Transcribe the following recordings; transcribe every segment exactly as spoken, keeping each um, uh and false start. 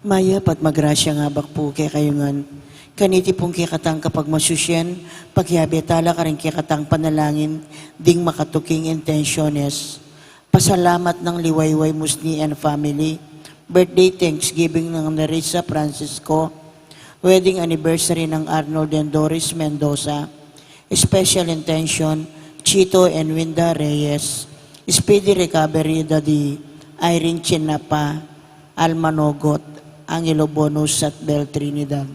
Mayap at magrasyang abak pu kekayu ngan. Kaniti pung kekatang kapagmasusian, pakiabe tala karing kekatang panalangin ding makatuking intensyones. Pasalamat nang Liwayway Musni and family, birthday thanksgiving nang Nerissa Francisco, wedding anniversary nang Arnold and Doris Mendoza, special intention, Chito and Winda Reyes, speedy recovery da di Irene Chinapa, Alma Nogot, Angelo Bonus at Bel Trinidad.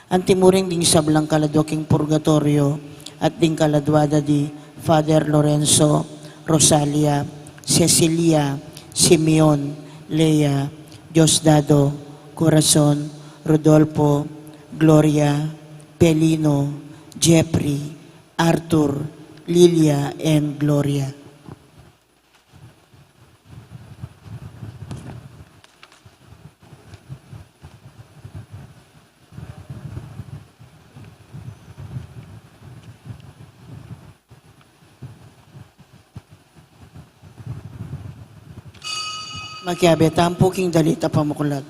Anti mu rin ding sablang kaladua king purgatoryo at ding kaladua da di Father Lorenzo, Rosalia, Cecilia, Simeon, Lea, Diosdado, Corazon, Rodolfo, Gloria, Pelino, Jeffrey, Arthur, Lilia, and Gloria. Makiabe tamu pu king dalit a pamuklat.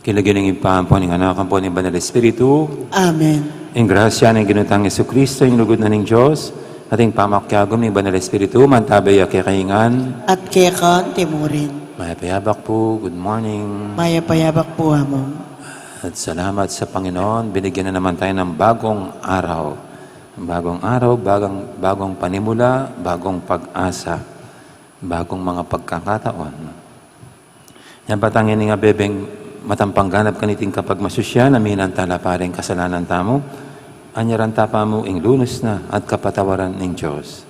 King lagyu ning Ibpa, ampo ning Anak, ampo ning Banal Espiritu. Amen. Ing grasya ning Ginu tang Jesucristo, ing lugud na ning Dios, at ing pamakiagum ning Banal Espiritu, mantabe ya kekayu ngan. At keka mu rin. Mayap a yabak pu, good morning. Mayap a yabak pu, Among. At salamat sa Panginoon, binigyan na naman tayo ng bagong araw. Bagong araw, bagong, bagong panimula, bagong pag-asa, bagong mga pagkakataon. Yan pa tang ini nga bebeng matampang ganap kaniting kapagmasusyan, aminan tala pa ring kasalanan tamu, anyaran ta pa mu ing lunus na at kapatawaran ning Dios.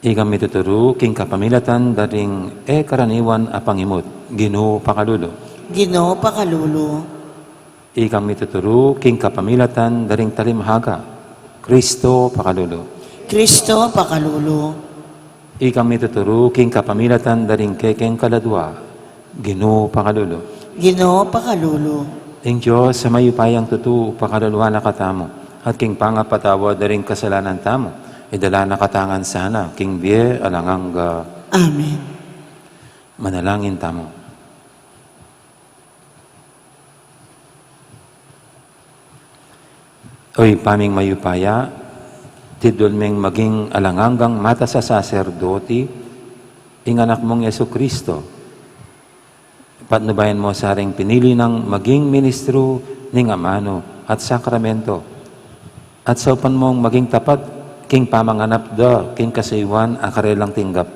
Ikang mituturu king kapamilatan da ring e karaniwan a pangimut, Ginu pakalulu. Ginu pakalulu. Ikang mituturu king kapamilatan da ring talimhaga, Kristo pakalulu. Kristo pakalulu. Ikang mituturu king kapamilatan da ring kekeng kaladua, Ginu pakalulu. Ginu pakalulu. Ing Dios a mayupayang tutu pakaluluan na katamu, at king pangapatawad da ring kasalanan tamu, idala na katamu ngan sana king bie alang angga. Amen. Manalangin tamu. O Ibpa ming mayupaya, tidul ming maging alang anggang matas a saserdoti ing Anak mung Jesucristo. Patnubayan mu sa ring pinili nang maging ministru ning amanu at sakramento, at saupan mung maging tapat king pamanganap da king kasuyuan a karelang tinggap.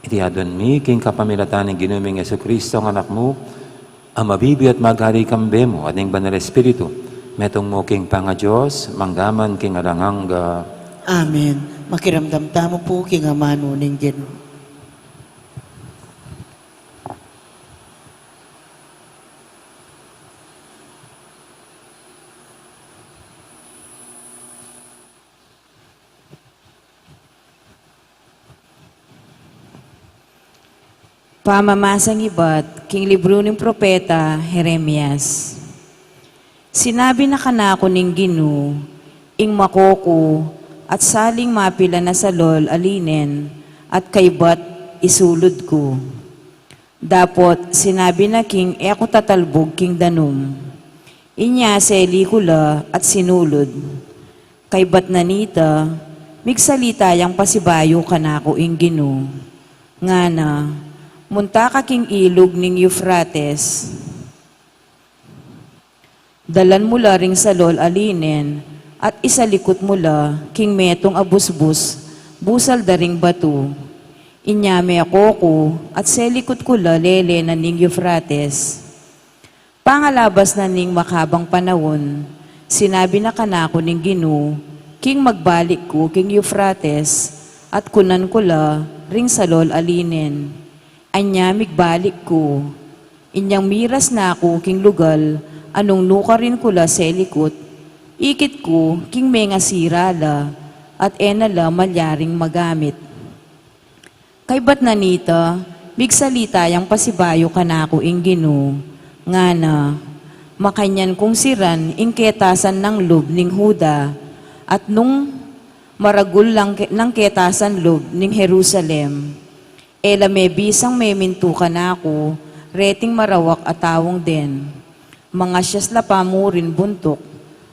Iti adwan mi king kapamilatan ning Ginu ming Jesucristo, ing Anak mu, A mabibie at magari kambe mu at ning Banal Espiritu, metung mu king pangaDios, mangga man king alang angga. Amen. Makiramdam tamu pu king amanu ning Ginu. Pamamasang ibat king libru ning propeta Jeremias. Sinabi na kanaku ning Ginu, ing mako ku, at saling mapilan a salol a linen, at kaybat isulud ku. Dapot sinabi na king e ku tatalbug king danum. Inya seli ku la at sinulud. Kaybat na nita, migsalita yang pasibayu kanaku ing Ginu. Ngana, munta ka king ilug ning Eufrates. Dalan mu la ring salol a linen, at isalikut mu la king metung a busbus, busal da ring batu. Inya meko ku, at selikut ku la lele na ning Eufrates. Pangalabas na ning makabang panaun, sinabi na kanaku ning Ginu, king magbalik ku king Eufrates, at kunan ku la ring salol a linen. Anya migbalik ku, inyang miras na ku king lugal a nung nukarin ku la selikut, ikit ku king mengasira la, at e na la malyaring magamit. Kaybat na nita, migsalita yang pasibayu kanaku ing Ginu, ngana, makanyan kung siran ing ketasan nang lub ning Juda, at nung maragul lang ke-, nang ketasan lub ning Jerusalem. E la mebisang memintu kanaku reting marawak a taung den. Mangasias la pa murin buntuk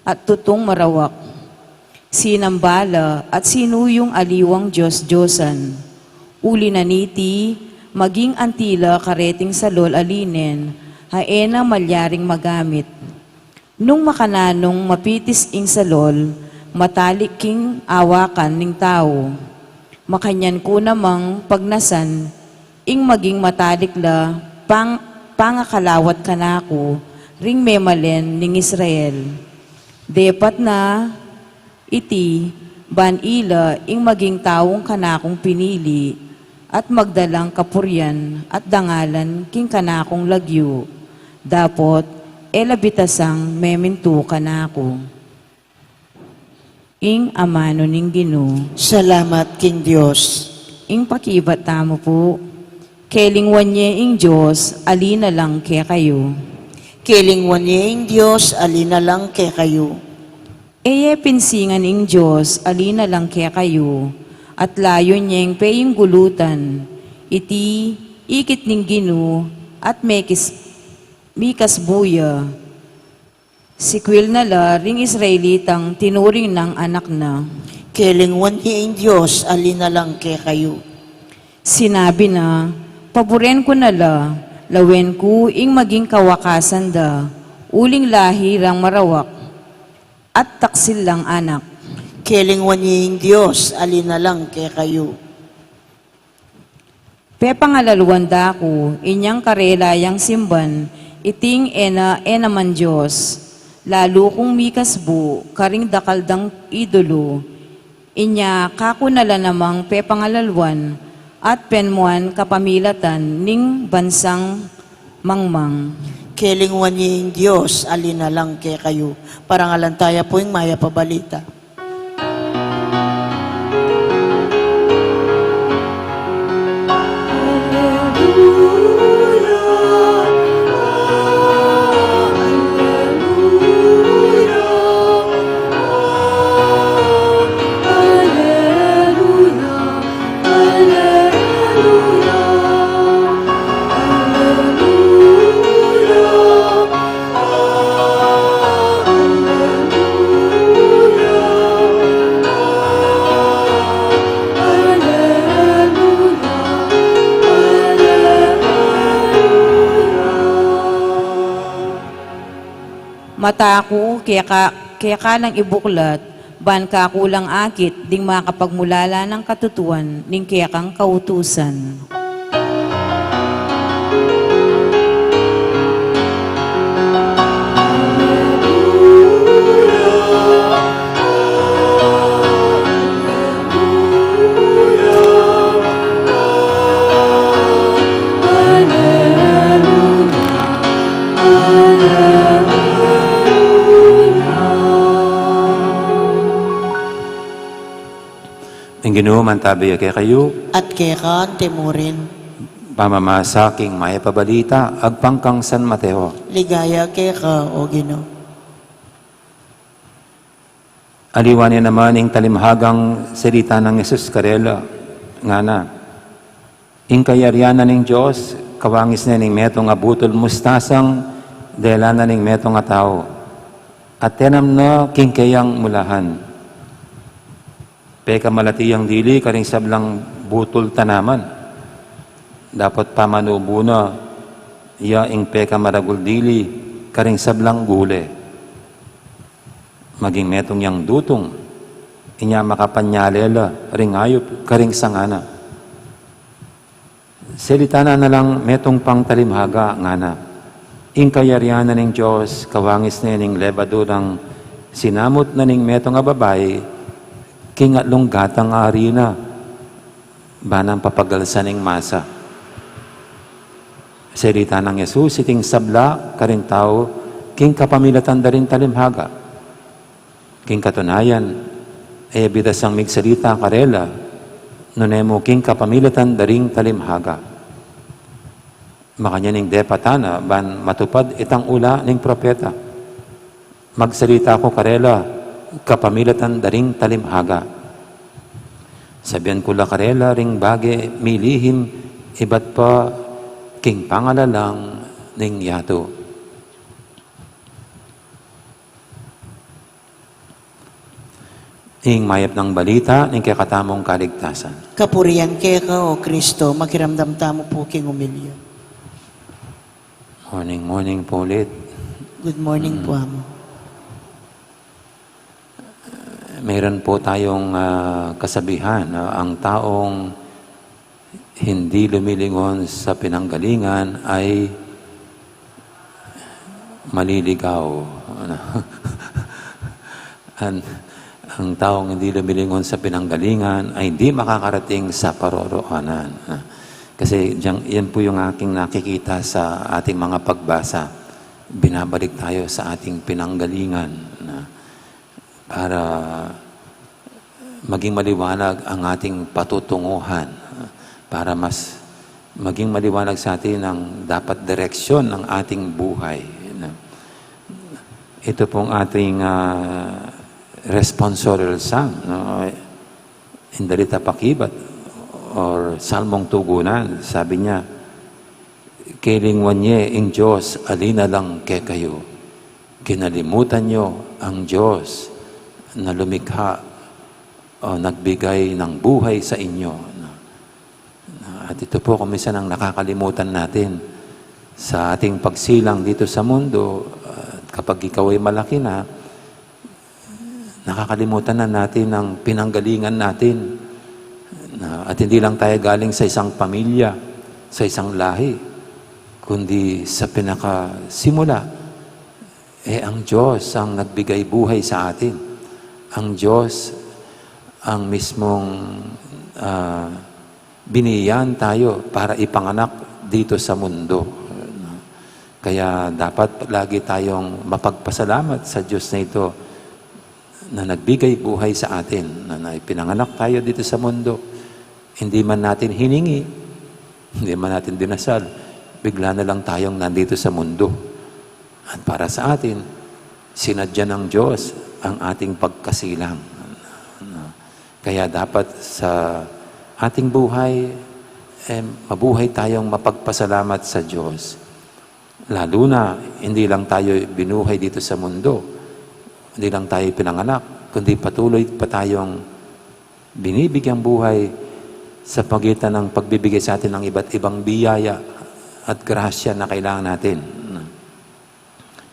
at tutung marawak. Sinamba la at sinuyung aliwang dios-diosan. Uli na niti, maging anti la kareting salol a linen, a e na malyaring magamit. Nung makananung mapitis ing salol, matalik king awakan ning tau. Makanyan ku namang pagnasan, ing maging matalik la pang-, pangakalawat kanaku, ring memalen ning Israel. Depat na iti, ban ila ing maging taung kanakung pinili, at magdalang kapurian at dangalan king kanakung lagyu. Dapot, e la bitasang memintu kanaku. Ing amanu ning Ginu. Salamat king Dios. Ing pakibat tamu pu. Kelingwan ye ing Dios, ali na lang kekayu. Kelingwan ye ing Dios, ali na lang kekayu. E ye pinsingan ing Dios, ali na lang kekayu, at layun yeng peyinggulutan. Iti, ikit ning Ginu, at mekis-, mikasbu ya. Sikwil na la ring Israelitang tinuring nang anak na. Kelingwan ye ing Dios, ali na lang kekayu. Sinabi na, paburen ku na la, lawen ku ing maging kawakasan da, uling lahi rang marawak, at taksil lang anak. Kelingwan ye ing Dios, ali na lang kekayu. Pepangalaluan da ku, inyang karela yang simban, iting e na, e naman Dios, lalu kung mikasbu, karing dakal dang idolo, inya kaku na la namang pepangalaluan, at penmuan kapamilatan ning bansang mangmang. Kelingwan ye ing Dios, ali na lang kekayu. Parangalan taya pu ing mayap a balita. Mata ku keka, keka nang ibuklat, ban kaku lang akit ding makapagmulala nang katutuan ning kekang kautusan. Ing Ginu mantabi ya kekayu. At keka mu rin. Pamamasa king mayap a balita agpang kang San Mateo. Ligaya keka, O Ginu. Aliwa ne naman ing talimhagang salita nang Jesus karela, ngana: Ing kayarian na ning Dios kawangis ne ning metung a butul mustasang dela na ning metung a tau, a tinam na king keyang mulahan. Pekamalati yang dili karing sablang butul tanaman. Dapot pamanubu na ya ing pekamaragul dili karing sablang gule. Maging metung yang dutung, inya makapanyale la ring ayup karing sanga na. Salita na nalang metung pang talimhaga, ngana: Ing kayarian na ning Dios kawangis ne ning lebadurang sinamut na ning metung a babai king atlung gatang a arina, ba nang papagalsan ing masa. Salita nang Jesus iting sabla karing tau king kapamilatan da ring talimhaga. King katunayan, e bida sang migsalita karela, nune mu king kapamilatan da ring talimhaga. Makanyan ing depatan na ban matupad itang ula ning propeta: Magsalita ku karela kapamilatan da ring talimhaga. Sabian ku la karela ring bage milihim ibat pa king pangalalang ning yatu. Ing mayap nang balita ning kekatamung kaligtasan. Kapurian keka, O Kristo. Makiramdam tamu pu king umilya. Morning, morning pu ulit. Good morning pu, Amo. Meron po tayong, ah, kasabihan, ah, ang taong hindi lumilingon sa pinanggalingan ay maliligaw. Ang, ang taong hindi lumilingon sa pinanggalingan ay hindi makakarating sa paroroonan. Kasi diyang, yan po yung aking nakikita sa ating mga pagbasa. Binabalik tayo sa ating pinanggalingan na para maging maliwanag ang ating patutunguhan, para mas maging maliwanag sa atin ang dapat direksyon ng ating buhay. Ito pong ating, ah, responsorial psalm, no? Ing dalit a pakibat or Salmong Tugunan, sabi niya, "Kelingwan ye ing Dios a linalang kekayu. Kinalimutan niyo ang Diyos na lumikha o nagbigay ng buhay sa inyo." At ito po kung minsan ang nakakalimutan natin sa ating pagsilang dito sa mundo. At kapag ikaw ay malaki na, nakakalimutan na natin ang pinanggalingan natin. Na, at hindi lang tayo galing sa isang pamilya, sa isang lahi, kundi sa pinakasimula, eh, ang Diyos ang nagbigay buhay sa atin. Ang Diyos ang mismong, ah, biniyan tayo para ipanganak dito sa mundo. Kaya dapat lagi tayong mapagpasalamat sa Diyos na ito na nagbigay buhay sa atin, na, na ipinanganak tayo dito sa mundo. Hindi man natin hiningi, hindi man natin dinasal, bigla na lang tayong nandito sa mundo. At para sa atin, sinadya ng Diyos ang ating pagkasilang. Kaya dapat sa ating buhay, eh, mabuhay tayong mapagpasalamat sa Diyos. Lalo na, hindi lang tayo binuhay dito sa mundo, hindi lang tayo pinanganak, kundi patuloy pa tayong binibigyang buhay sa pagitan ng pagbibigay sa atin ng iba't ibang biyaya at grasya na kailangan natin.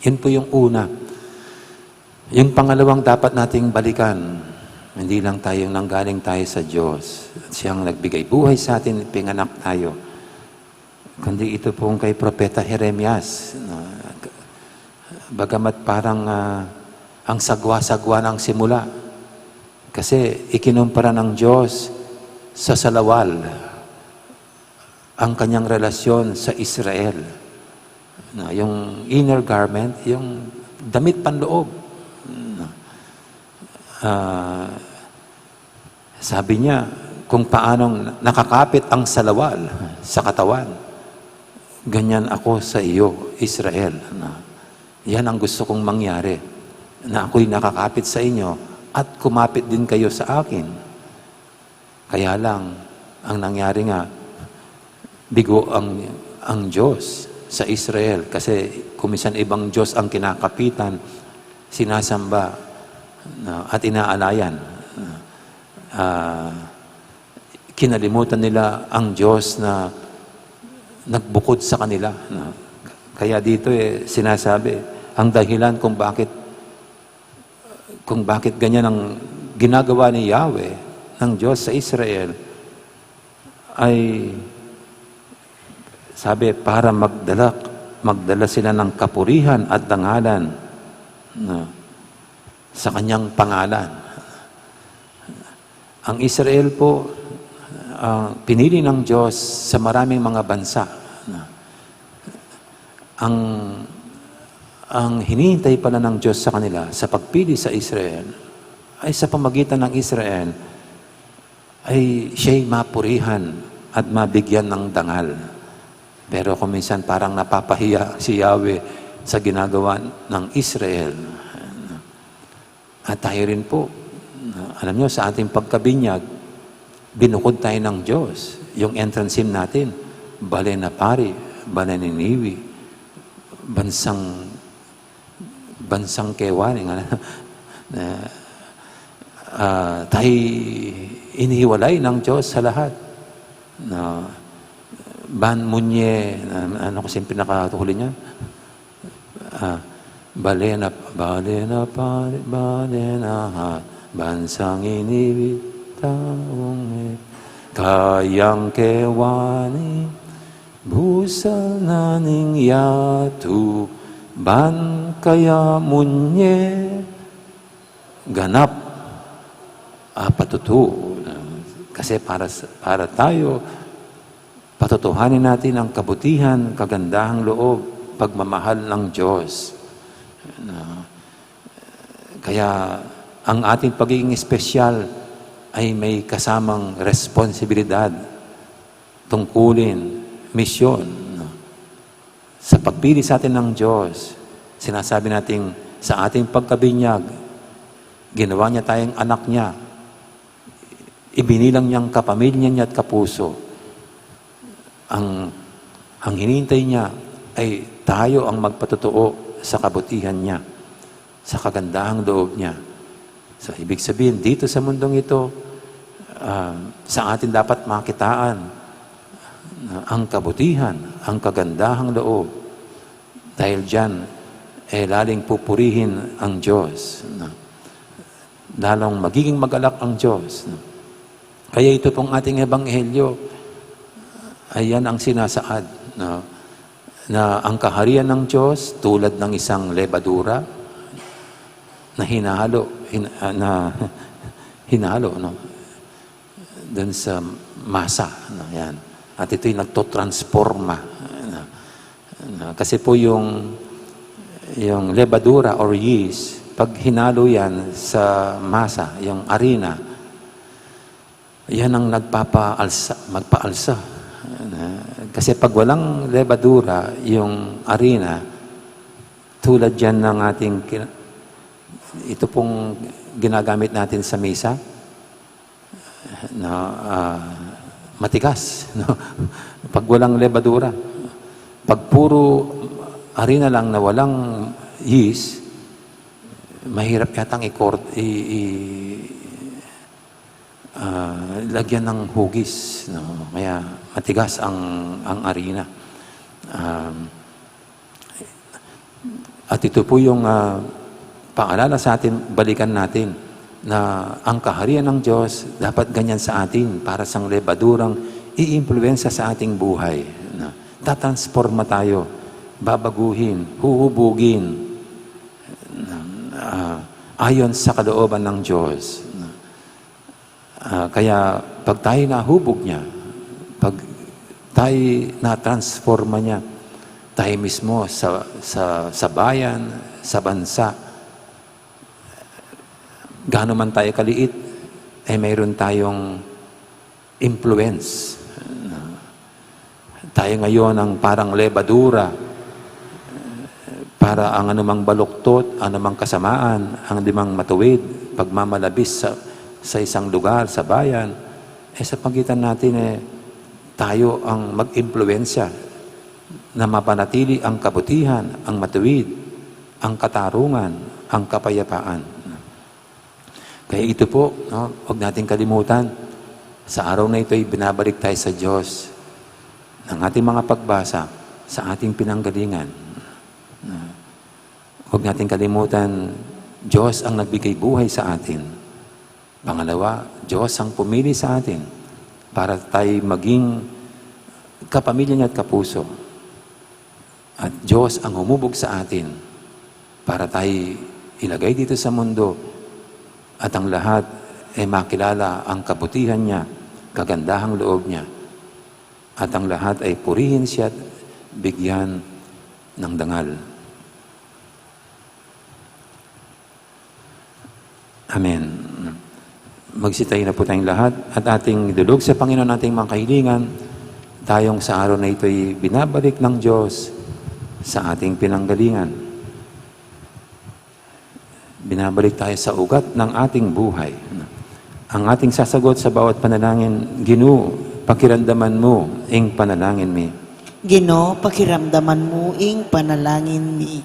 Yun po yung una. Yung pangalawang dapat nating balikan, hindi lang tayong nanggaling tayo sa Diyos. At siyang nagbigay buhay sa atin, pinganak tayo. Kundi ito pong kay Propeta Jeremias, no? Bagamat parang, ah, ang sagwa-sagwa ng simula, kasi ikinumpara ng Diyos sa salawal ang kanyang relasyon sa Israel. No, yung inner garment, yung damit panloob. No. Ah, Sabi niya, kung paanong nakakapit ang salawal sa katawan, ganyan ako sa iyo, Israel. Na, yan ang gusto kong mangyari, na ako'y nakakapit sa inyo at kumapit din kayo sa akin. Kaya lang, ang nangyari nga, bigo ang, ang Diyos sa Israel. Kasi kung minsan ibang Diyos ang kinakapitan, sinasamba, na, at inaalayan. Ah, kinalimutan nila ang Diyos na nagbukod sa kanila. Na, kaya dito, eh, sinasabi, ang dahilan kung bakit, kung bakit ganyan ang ginagawa ni Yahweh, ng Diyos sa Israel, ay, sabi, para magdala, magdala sila ng kapurihan at dangalan, na, sa kanyang pangalan. Ang Israel po, ah, pinili ng Diyos sa maraming mga bansa. Na, ang, ang hinihintay pala ng Diyos sa kanila sa pagpili sa Israel ay sa pamagitan ng Israel ay siya'y mapurihan at mabigyan ng dangal. Pero kung minsan parang napapahiya si Yahweh sa ginagawa ng Israel. At tayo rin po, alam nyo, sa ating pagkabinyag, binukod tayo ng Diyos. Yung entrance hymn natin, Bale na Pari, Bale ni Niwi, bansang, bansang kewani, nga na, ah, tayo inihiwalay ng Diyos sa lahat. Na, ban munye, na, ano kasi yung pinakahuli niya? Ah, Bale na, Bale na Pari, Bale na Hat, bansang iniwi, taung me, kayang kewani, busal na ning yatu, ban kaya munye, ganap a patutu. Kasi para sa, para tayo, patutuhanin natin ang kabutihan, kagandahang loob, pagmamahal ng Diyos. Na, kaya ang ating pagiging espesyal ay may kasamang responsibilidad, tungkulin, misyon, no? Sa pagpili sa atin ng Diyos, sinasabi natin sa ating pagkabinyag, ginawa niya tayong anak niya, ibinilang niyang kapamilya niya at kapuso. Ang, ang hinihintay niya ay tayo ang magpatotoo sa kabutihan niya, sa kagandahang loob niya. So, ibig sabihin, dito sa mundong ito, ah, sa atin dapat makitaan, ah, ang kabutihan, ang kagandahang loob. Dahil diyan, eh, laling pupurihin ang Diyos, no? Lalong magiging magalak ang Diyos, no? Kaya ito pong ating ebanghelyo, ayan ang sinasaad, no? Na ang kaharian ng Diyos tulad ng isang lebadura na hinahalo, hin-, ah, na hinahalo, no? Dun sa masa, no? Yan. At ito'y nagtotransforma, no? No? Kasi po yung, yung lebadura or yeast, pag hinalo yan sa masa, yung arena, yan ang nagpapaalsa, magpaalsa. Na, kasi pag walang lebadura, yung arena, tulad yan ng ating kin-, ito pong ginagamit natin sa misa, na, ah, matigas, no? Pag walang lebadura. Pag puro arena lang na walang yeast, mahirap yatang i-, i-, ah, lagyan ng hugis, no? Kaya matigas ang, ang arena. Um, at ito po yung, ah, paalala sa atin, balikan natin na ang kaharian ng Diyos dapat ganyan sa atin, para sang lebadurang iimpluwensya sa ating buhay, no? Tatransforma tayo, babaguhin, huhubugin, ah, ayon sa kalooban ng Diyos, no? Ah, kaya pag tayo nahubog niya, pag tayo natransforma niya, tayo mismo sa, sa, sa bayan, sa bansa, gaano man tayo kaliit, eh, mayroon tayong influence. Tayo ngayon ang parang lebadura para ang anumang baluktot, anumang kasamaan, ang dimang matuwid, pagmamalabis sa, sa isang lugar, sa bayan, eh, sa pagitan natin, eh, tayo ang mag-impluwensya na mapanatili ang kabutihan, ang matuwid, ang katarungan, ang kapayapaan. Kaya ito po, no, huwag nating kalimutan, sa araw na ito ay binabalik tayo sa Diyos ng ating mga pagbasa sa ating pinanggalingan. Huwag nating kalimutan, Diyos ang nagbigay buhay sa atin. Pangalawa, Diyos ang pumili sa atin para tayo maging kapamilya niya at kapuso. At Diyos ang humubog sa atin para tayo ilagay dito sa mundo at ang lahat ay makilala ang kabutihan niya, kagandahang loob niya, at ang lahat ay purihin siya at bigyan ng dangal. Amen. Magsitayo na po tayong lahat at ating idulog sa Panginoon ating mga kahilingan, tayong sa araw na ito'y binabalik ng Diyos sa ating pinanggalingan. Binabalik tayo sa ugat ng ating buhay. Ang ating sasagot sa bawat panalangin, Ginu, pakiramdaman mu ing panalangin mi. Ginu, pakiramdaman mu ing panalangin mi.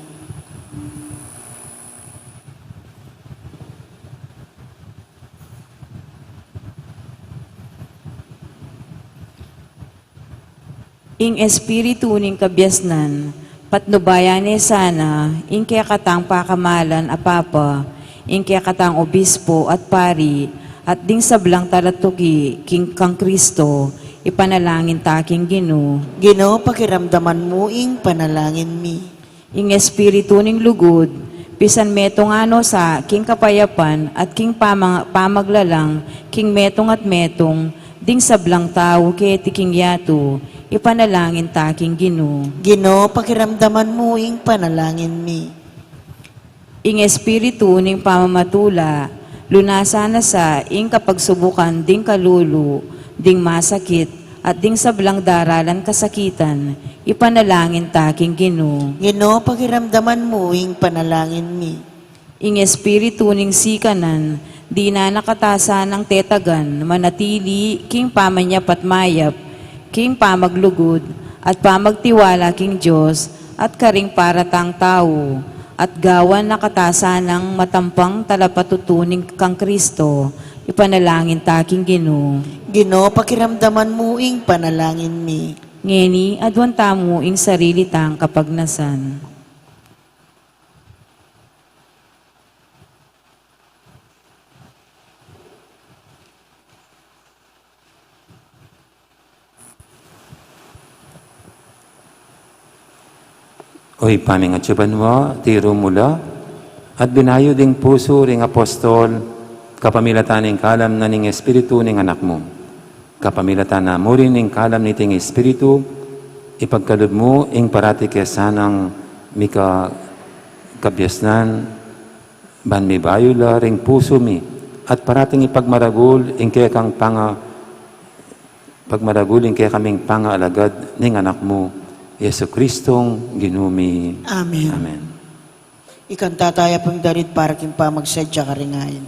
Ing espiritu ning kabiasnan, patnubayan ne sana ing kekatang pakamalan a papa, ing kekatang obispo at pari, at ding sablang talatuki king kang Kristo, ipanalangin ta king Ginu. Ginu, pakiramdaman mu ing panalangin mi. Ing espiritu ning lugud, pisan metung ano sa king kapayapan at king pamang-, pamaglalang king metung at metung, ding sablang tau keti king yatu, ipanalangin ta king Ginu. Ginu, pakiramdaman mu ing panalangin mi. Ing espiritu ning pamamatula, lunasan na sa ing kapagsubukan ding kalulu, ding masakit, at ding sablang daralan kasakitan, ipanalangin ta king Ginu. Ginu, pakiramdaman mu ing panalangin mi. Ing espiritu ning sikanan, dina na kata sanang tetagan, manatili king pamanyap at mayap, king pamaglugud, at pamagtiwala king Dios, at karing paratang tau, at gawan na kata sanang matampang talapatutu ning kang Kristo, ipanalangin ta king Ginu. Ginu, pakiramdaman mu ing panalangin mi. Ngeni, aduan tamu ing sarili tang kapagnasan. O Ibpa mi, atsu ka banua, tiru mu la, at binayu ding pusu ring apostol, kapamilatan ning kalam na ning Espiritu ning Anak mu. Kapamilatan na mu rin ing kalam niting Espiritu, ipagkalub mu ing parati ke sanang mika kabiasnan, ban mibayu la ring pusu mi, at parating ipagmaragul ing kekang panga-, pagmaragul ing kekaming pangaalagad ning Anak mu, Jesucristong Ginu mi. Amen. Amen. Ikanta taya pung dalit para king pamagsadya karing ain.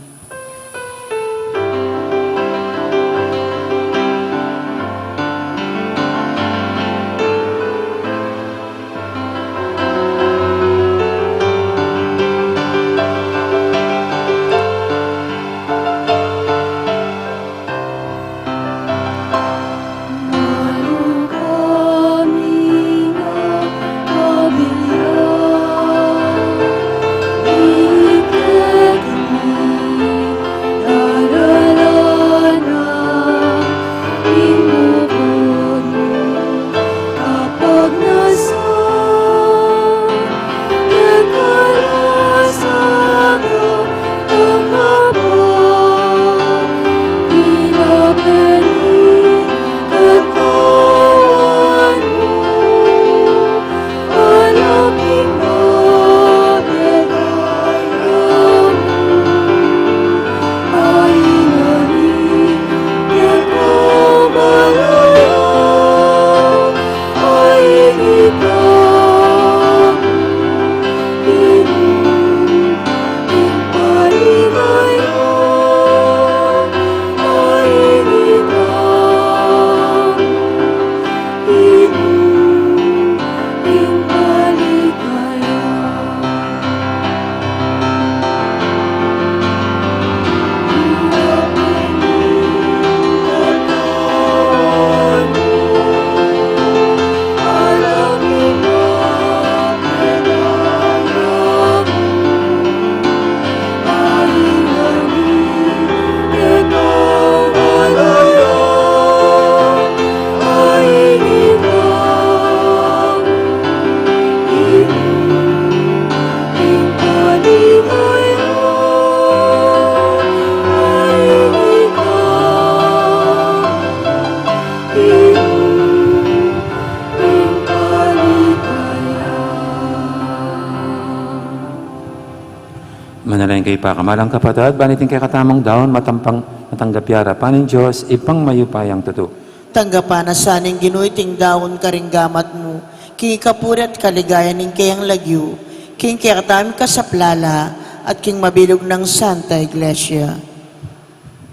Pakamalan kapatad, ban iting kekatamung daun matampang matanggap ya arapan ning Dios, Ibpang mayupayang tutu. Tanggapan na sa ning Ginu iting daun karing gamat mu, king ikapuri at kaligayan ning keyang lagyu, king kekatamung kasaplalan, at king mabilug nang Santa Iglesia.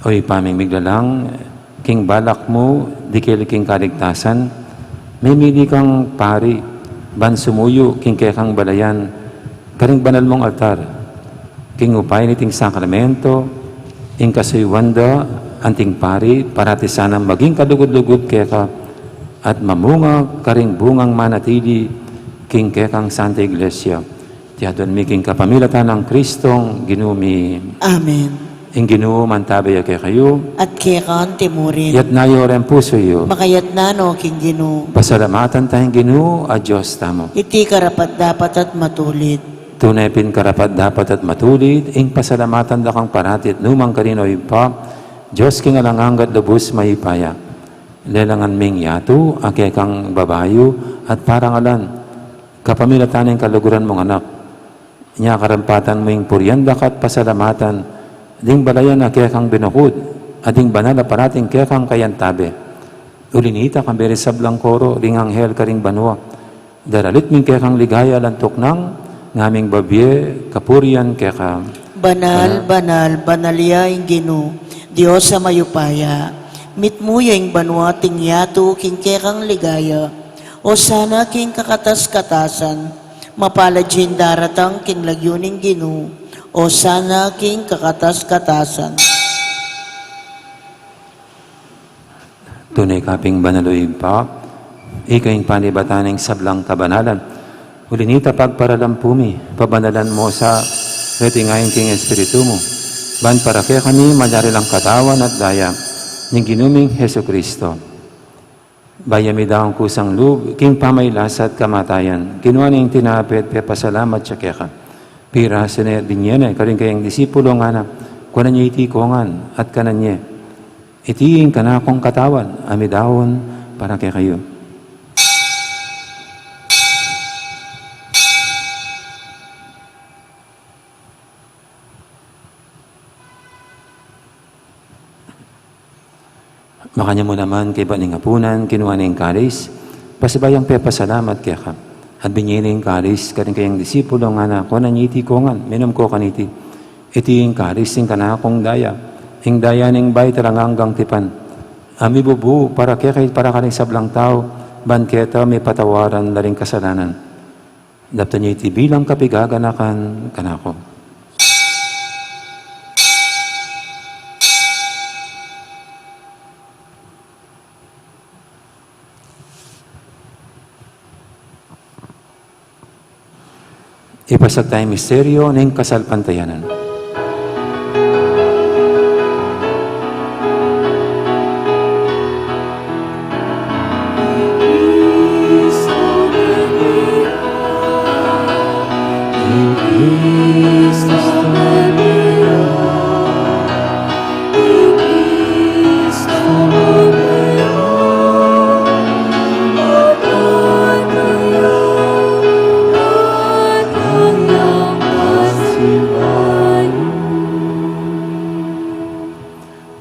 O Ibpa ming miglalang, king balak mu dikil king kaligtasan, mimili kang pari ban sumuyu king kekang balayan karing banal mung altar. King upaya niting sakramento, ing kasuyuan da anting pari parati sanang maging kalugud-lugud keka at mamunga karing bungang manatili king kekang Santa Iglesia. Iti aduan mi king kapamilatan nang Kristong Ginu mi. Amen. Ing Ginu mantabe ya kekayu. At keka anti mu rin. Itas yu ring pusu yu. Makatas no king Ginu. Pasalamatan taya ing Ginu a Dios tamu. Iti karapat-dapat at matulid. Tune pin karapat-dapat at matulid ing pasalamatan da kang parati at nukarin man, o Ibpa, Dios king alang angga at lubus mayupaya. Lelangan ming yatu a kekang babayu at parangalan kapamilatan ning kaluguran mung Anak. Inya karampatan mu ing purian da ka at pasalamatan ding balayan a kekang binukud, at ding banal a parating kekang kayantabe. Uli nita, kambe ring sablang koro ring anghel karing banua, daralit mi ing kekang ligaya alang tuknang, ngaming babie kapurian keka. Banal, banal, banal ya ing Ginu, Dios a mayupaya. Mitmu ya ing banua at ing yatu king kekang ligaya. Osana king kakatas-katasan. Mapalad ya ing daratang king lagyu ning Ginu. Osana king kakatas-katasan. Tune ka pin banal, o Ibpa, ika ing panibatan ning sablang kabanalan. Uli nita pagparalampu mi, pabanalan mu sa, reti ngeni king Espiritu mu, ban para kekami malyari lang katawan at daya ning Ginu ming Jesucristo. Bayu mi daun kusang lub king pamaylasa at kamatayan, kinua ne ing tinape at pepasalamat ya keka. Pirasu ne at binie ne karing kayang disipulo, ngana, kuanan ye iti kongan at kanan ye. Iti ing kanakung katawan a midaun para kekayu. Makanyan mu naman kaybat ning apunan, kinua ne ing kalis, pasibayu yang pepasalamat keka, at binie ne ing kalis karing kayang disipulo, ngana, kuanan ye iti kongan, minum ko kaniti. Iti ing kalis ning kanakung daya, ing daya ning bayu at alang anggang tipan, a mibubu para kekayu at para karing sablang tau, ban keta mipatawaran la ring kasalanan. Daptan ye iti bilang kapigaganakan kanaku. Ipasiag taya ing misteryu ning kasalpantayanan.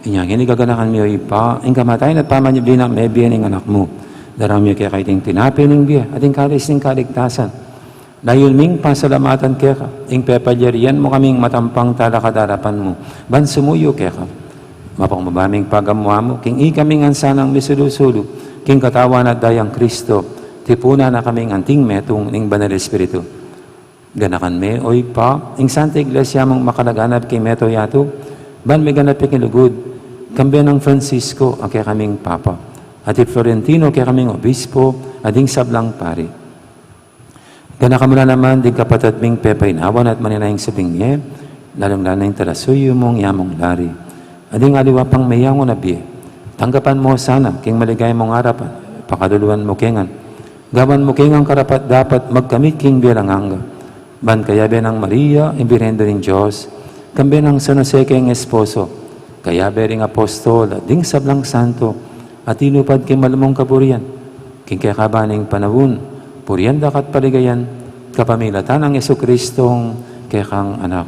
Inya ngeni gaganakan mi, o Ibpa, ing kamatayan at pamanyubli nang mebie ning Anak mu. Daraun mi keka iting tinape ning bie at ing kalis ning kaligtasan. Layun ming pasalamatan keka ing pepalyarian mu kaming matampang talakad king arapan mu ban sumuyu keka. Mapakumbaba ming pagamuan mu king ikami ngan sanang misulu-sulu king katawan at dayang Kristo, tipunan na kaming anting metung ning Banal Espiritu. Ganakan me, o Ibpa, ing Santa Iglesia mung makalaganap king mabilug a yatu, ban miganap ya king lugud, kambe nang Francisco a kekaming Papa, at i Florentino a kekaming Obispo, at ding sablang pari. Ganakan mu la naman ding kapatad ming pepainawan at manenaya king sabing mie, lalung-lalu na ing talasuyu mung yamung lari, at ding aliwa pang meyangu na bie. Tanggapan mu la sana king maligaya mung arapan, pakaluluan mu ke ngan. Gawan mu ke ngan karapat-dapat magkamit king bie alang angga. Ban kayabe nang Maria, ing Birhen ning Dios, kambe nang San Jose kayang esposo, kayabe ring apostol, at ding sablang santo, a tinupad king malugud mung kaburian, king kekaban ning panaun, purian da ka at paligayan, kapamilatan nang Jesucristong kekang Anak.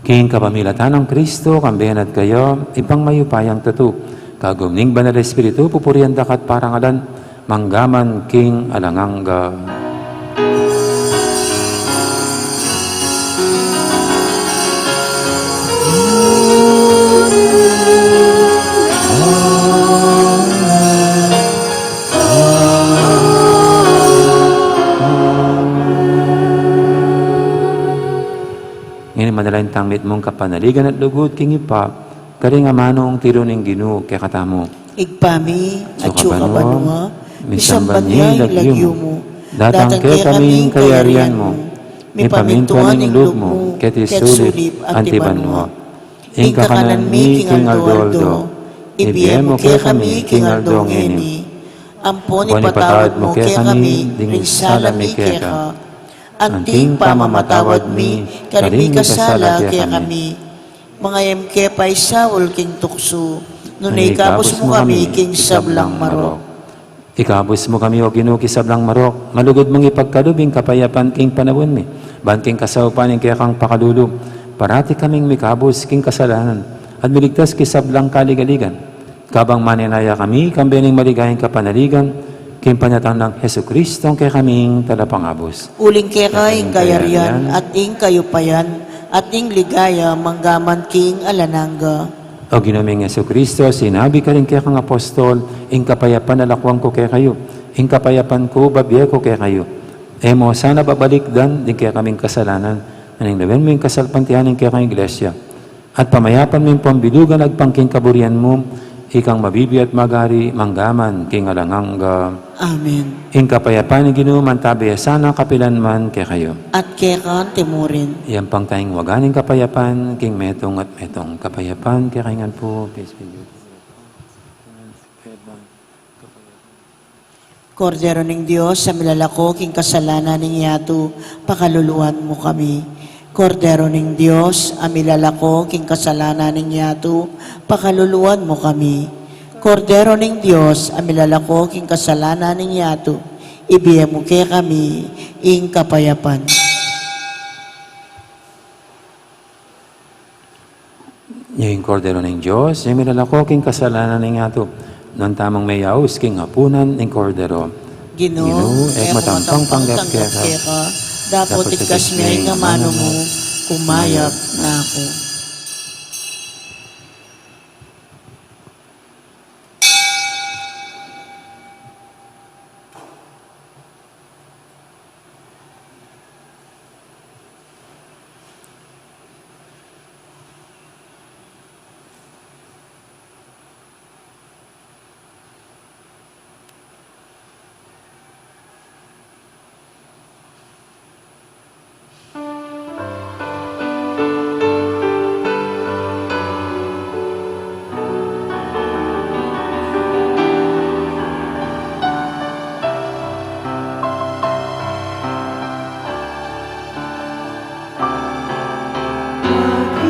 Ing kapamilatan nang Kristo, kambe na at kaya, Ibpang mayupayang tutu, kagum ning Banal Espiritu, pupurian da ka at parangalan, mangga man king alang angga. Ngeni manalangin tang mitmung kapanaligan at lugud king Ibpa, karing amanung tiru ning Ginu kekatamu. Ibpa mi, atsu ka banua, misamban ya ing lagyu mu. Datang kekami ing kayarian mu. Mipamintuan ing lub mu, keti sulip anti banua. Ing kakanan mi king aldo-aldo, ibie mu kekami king aldo ngeni. Ampon ipatawad mu kekami ding sala mi keka, anti ing pamamatawad mi karing mikasala kekami. Manga e mu ke paisaul king tuksu, nune ikabus mu kami king sablang marok. Ikabus mu kami, O Ginu, king sablang marok, malugud mung ipagkalub ing kapayapan king panaun mi, ban king kasaupan ning kekang pakalulu, parati kaming mikabus king kasalanan, at miligtas king sablang kaligaligan. Kabang manenaya kami, kambe ning maligayang kapanaligan, king panyatang nang Jesucristo, ing kekaming Talapangabus. Uling keka ing kayarian, at ing kayupayan, at ing ligaya, mangga man king alang angga. O Ginu ming Jesucristo, sinabi karing kekang apostol, ing kapayapan lakuan ku kekayu, ing kapayapan ku bibie ku kekayu. E mu sana babalikdan ding kekaming kasalanan, nune lawen mu ing kasalpantayanan ning kekang Iglesia. At pamayapan ming pambilugan agpang king kaburian mu, ikang mabibie at magari, mangga man king alang angga. Amen. Ing kapayapan ning Ginu mantabe ya sana kapilan man kekayu. At keka naman murin. Iyampang taya ing waga ning kapayapan, king metung at metung. Kapayapan kekayu ngan pu, peace be with you. Kordero ning Dios, a milalako king kasalanan ning yatu, pakaluluan mu kami. Kordero ning Dios, a milalako king kasalanan ning yatu, pakaluluan mu kami. Kordero ning Dios, a milalako king kasalanan ning yatu, ibie mu kekami ing kapayapan. Ing Kordero ning Dios, a milalako king kasalanan ning yatu. Nuan tamung meyaus king apunan ning Kordero. Ginu, e ku matampang panggap keka, dapot igkas me ing amanu mu, kumayap na ku.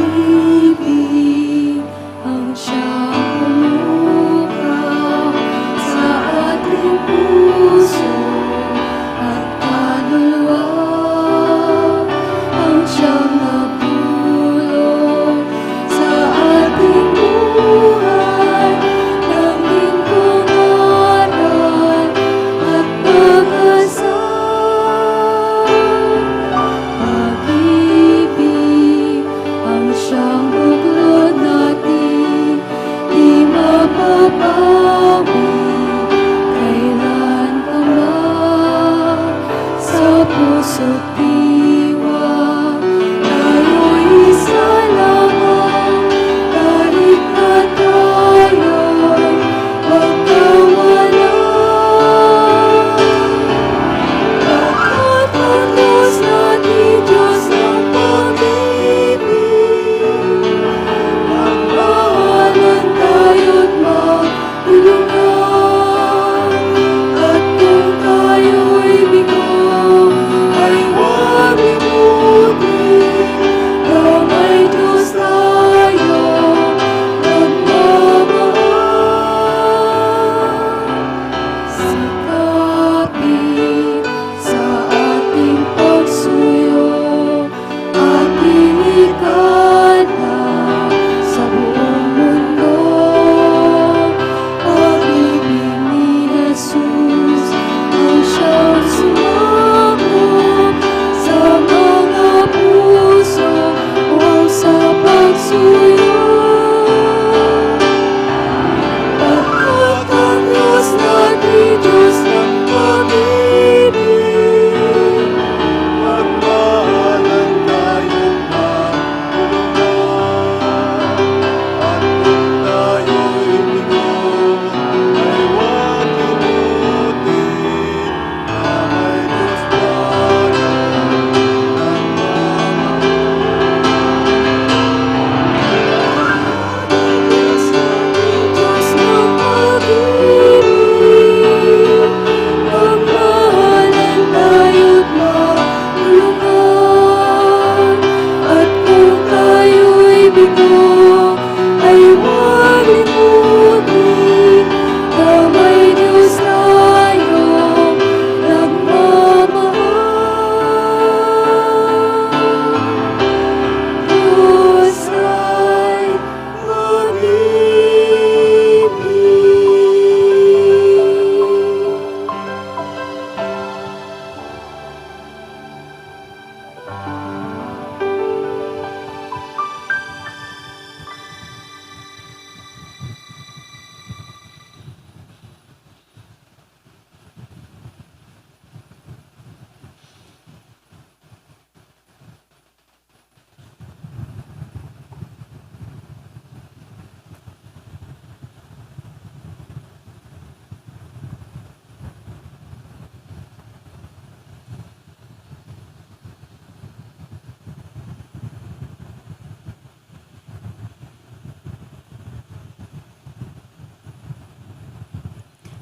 Pag-ibig ang siyang bumuka sa ating puso at kaluluwa, ang siyang nagdulot sa ating buhay ng inong aral at pag-asa. Pag-ibig ang siyang buklod natin, di mapapawi kailan pa man. Sa puso't diwa, tayo'y isa lamang, kahit na tayo'y magkawala. Pagkat ang Diyos natin, Diyos ng pag-ibig.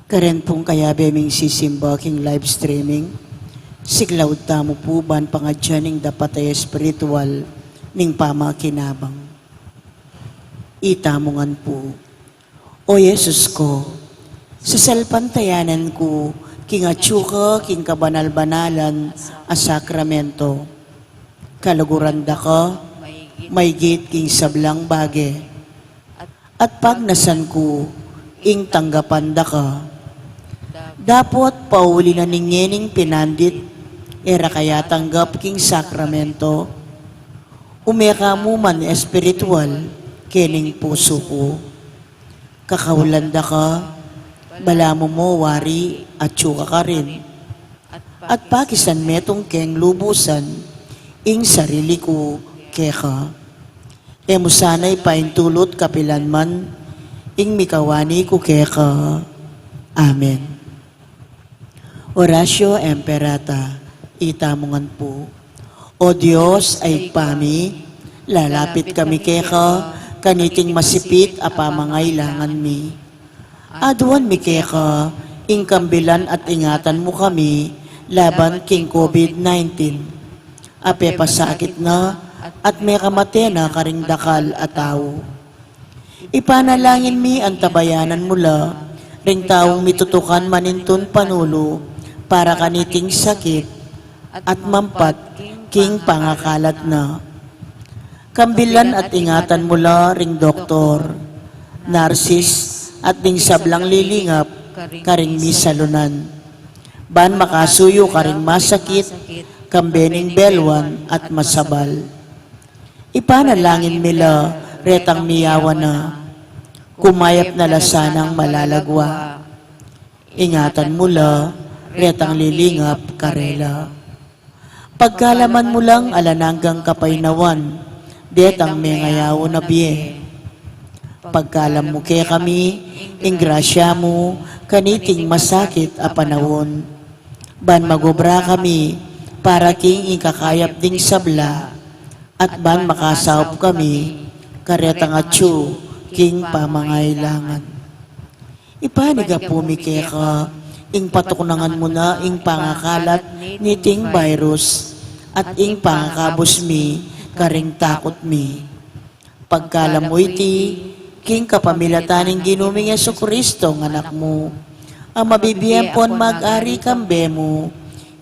Karen pung kayabe ming sisimba king live streaming, siglaud tamu pu ban pangadyan ing dapat a espiritual ning pamakinabang. Itamu ngan pu. O Jesus ko, sasalpantayanan ku king atsu ka king kabanal-banalan a sakramento. Kaluguran da ka maigit king sablang bage, at pagnasan ku ing tanggapan da ka. Dapot pauli na ning ngening pinandit e ra ka yatanggap king sakramento, ume ka mu man espiritual kening pusu ku. Kakaulan da ka, balamu mo wari atsu ka karin, at pakisan metung keng lubusan ing sarili ku keka. E mu sana ipaintulut kapilan man ing mikawani ku keka. Amen. Oratio Imperata. Itamu ngan pu. O Dios a Ibpa mi, lalapit kami keka kaniting masipit a pamangailangan mi. Aduan mi keka ing kambilan at ingatan mu kami laban king COVID nineteen a pepasakit na at mekamate na karing dakal a tau. Ipanalangin mi antabayanan mu la ring taung mitutukan manintun panulu para kaniting sakit at mampat king pangakalat na. Kambilan at ingatan mu la ring doktor, narsis, at ding sablang lilingap karing misalunan, ban makasuyu karing masakit kambe ning belwan at masabal. Ipanalangin mi la retang miyawan na, kumayap na la sanang malagwa. Ingatan mu la retang lilingap karela. Pagkalaman mu lang alang anggang kapaynawan detang mengayaw na bie. Pagkalam mu kekami ing grasya mu kaniting masakit a panaun, ban magobra kami para king ikakayap ding sabla, at ban makasaup kami karetang atsu king pamangailangan. Ipanigapu mi keka ing patuknangan mu na ing pangakalat niting virus at ing pangakabus mi karing takut mi. Pagkalam mu iti king kapamilatan ning Ginu ming Jesucristo, a Anak mu, a mabibie ampon mag-ari kambe mu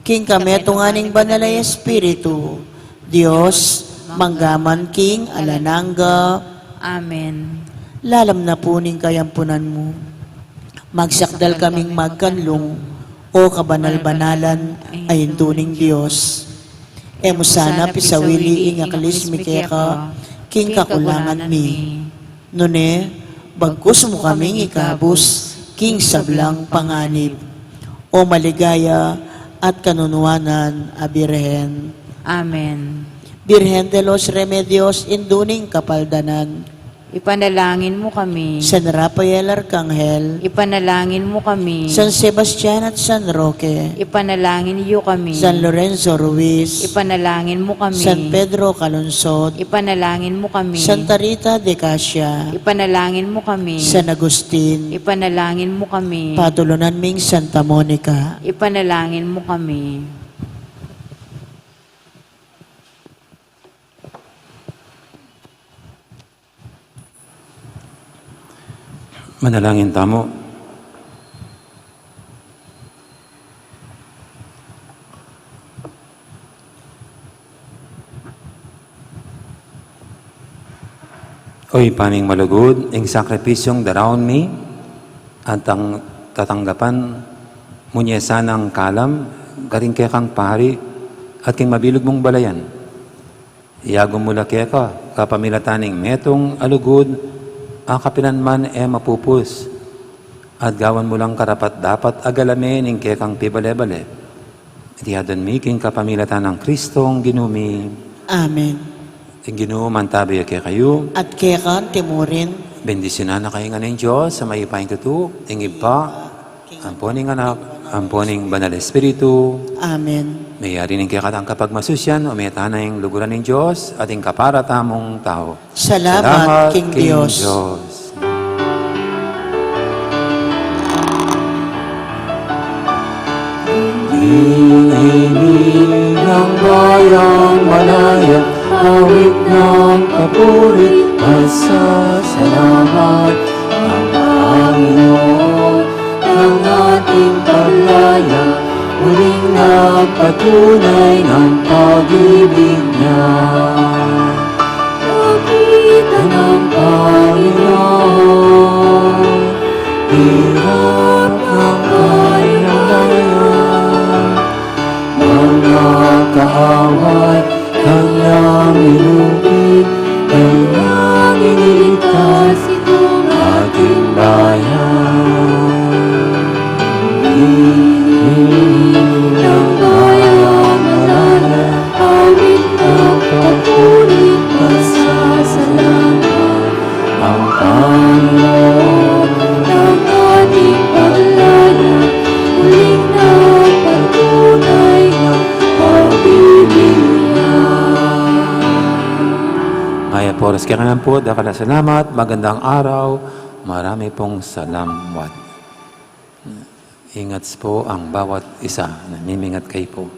king kametungan ning Banal a Espiritu, Dios, mangga man king alang angga. Amen. Lalam na pu ning kayampunan mu, magsakdal kaming magkanlung, o kabanal-banalan a Indu ning Dios. E mu sana pisawili ing akalis mi keka king kakulangan mi, nune bagkus mu kaming ikabus king sablang panganib, o maligaya at kanunuanan a Birhen. Amen. Birhen de los Remedios, Indu ning Kapaldanan, ipanalangin mu kami. San Rafael Arkanghel, ipanalangin mu kami. San Sebastian at San Roque, ipanalangin yu kami. San Lorenzo Ruiz, ipanalangin mu kami. San Pedro Calungsod, ipanalangin mu kami. Santa Rita de Cascia, ipanalangin mu kami. San Agustin, ipanalangin mu kami. Patulunan ming Santa Monica, ipanalangin mu kami. Manalangin tamu. O Ibpa ming malugud, ing sakripisyung daraun mi at tang-, tatanggapan mu ne sanang kalam karing kekang pari at king mabilug mung balayan. Iyagun mu la keka kapamilatan ning metung a lugud a kapilan man e mapupus, at gawan mu lang karapat-dapat a galame ning kekang pibale-bale. Iti adwan mi king kapamilatan nang Kristong Ginu mi. Amen. Ing Ginu mantabe ya kekayu. At keka mu rin. Bendisyunan na kayu ngan ning Dios a mayupaya king tutu, ing Ibpa, ampo ning Anak, ampo ning Banal Espiritu. Amen. Meyari ning kekatang kapagmasusian, o meta na ing luguran ning Dios, at ing kapara tamung tau. Salamat king Dios. Ini ng bayang malaya, awit ng papuri, pasasalamat ang Panginoon ng ating paglaya, muling nagpatunay ng pag-ibig niya. Nakita ng Panginoon, hirap ng kanyang bayan, mga kaaway, kanyang nilupig, kanyang iniligtas itong ating bayan. Ini ng bayang malaya, awit ng papuri, pasasalamat ang Panginoon ng ating paglaya, muling nagpatunay ng pag-ibig niya. Ngaya pu, oras kekanan pu, dakal a salamat, magandang araw, marami pong salamat. Ingat po ang bawat isa. Namimingat kayo po.